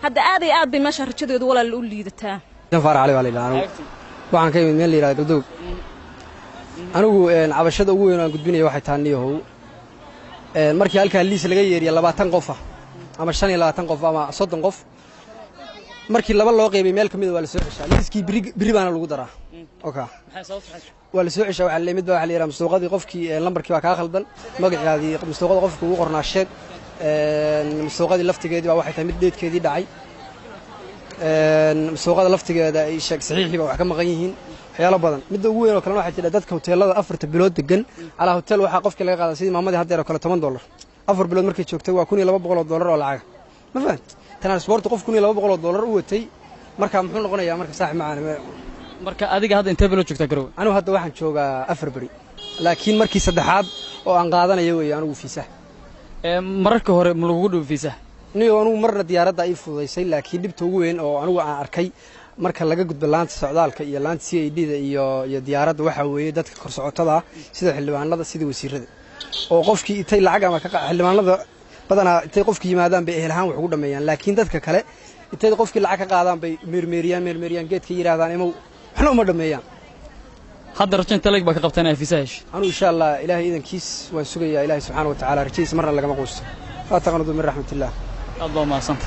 Hadda aad iyo aad bay meesha rajadeedu walaal u liidataa. Faarax Cali baa la yidhaha. Anigu waxaan ka imid meel la yidhahda Galdoog. Anigu cabashada ugu weyn oo aan gudbinaya waxay tahay, niyahow, markii halkaa liis laga yeeriya 20 qof ah ama 25 qof ama 30 qof, markii laba loo qaybay meel ka mida waa la soo ceshaa liiskii, beri beri baana lagu daraa. Oka waa la soo ceshaa. Waxaa la mid baa waxaa la yidhaha musuuqadii qofkii lambarkii baa kaa khaldan, magacaadii musuuqada qofka ugu qornaa sheeg, musuuqadii laftigeedii baa waxay tahay mid dheedkeedii dhacay, musuuqada laftigeeda ay sheeg saxiixii baa wax ka maqan yihiin, waxyaalo badan. Midda ugu weyn oo kalena waxay tidhaa dadka hoteelada 4ta bilood degan calaa hotel waxaa qofkii laga qaadaa, sidii maamadii haddeer oo kale, $10. 4 bilood markay joogtay waa $1200 oo lacaga. Ma fahant? Transport qof $1200 u watay marka muxuu noqonayaa? Marka saaxib macaan. Marka adiga hadda intee bilood joogtaa Garowe? Anigu hadda waxaan joogaa 4 beri, laakiin markii saddexaad oo aan qaadanayo weeye anigu fiisaha. Mararka hore ma lagugu dhibo fiisaha? Niyo, anigu marna diyaaradda ii fududaysay, laakiin dhibta ugu weyn oo anigu aan arkay marka laga gudbo laanta socdaalka iyo laanta CID da iyo diyaaradda waxaa weeye dadka korsocotada ah, sida xildhibaanada, sida wasiirada, oo qofkii intay lacag ama ka xildhibaanada badanaa intay qofkii yimaadaan bay ehel ahaan wax ugu dhameeyaan, laakiin dadka kale intay qofkii lacag ka qaadaan bay meermeeriyaan meermeeriyaan, geedka yidhaahdaan imow, waxna uma dhameeyaan. Hadda rajo inta leeg baa ka qabtaa inaa fiisaha hesho? Anugu insha Allah Ilaahay idankiis waan sugayaa. Ilaahay subxaana wa tacaala rajadiisa marna lagama quusto. Laa taqnaduu min raxmat illah. Aad baa umahadsanta.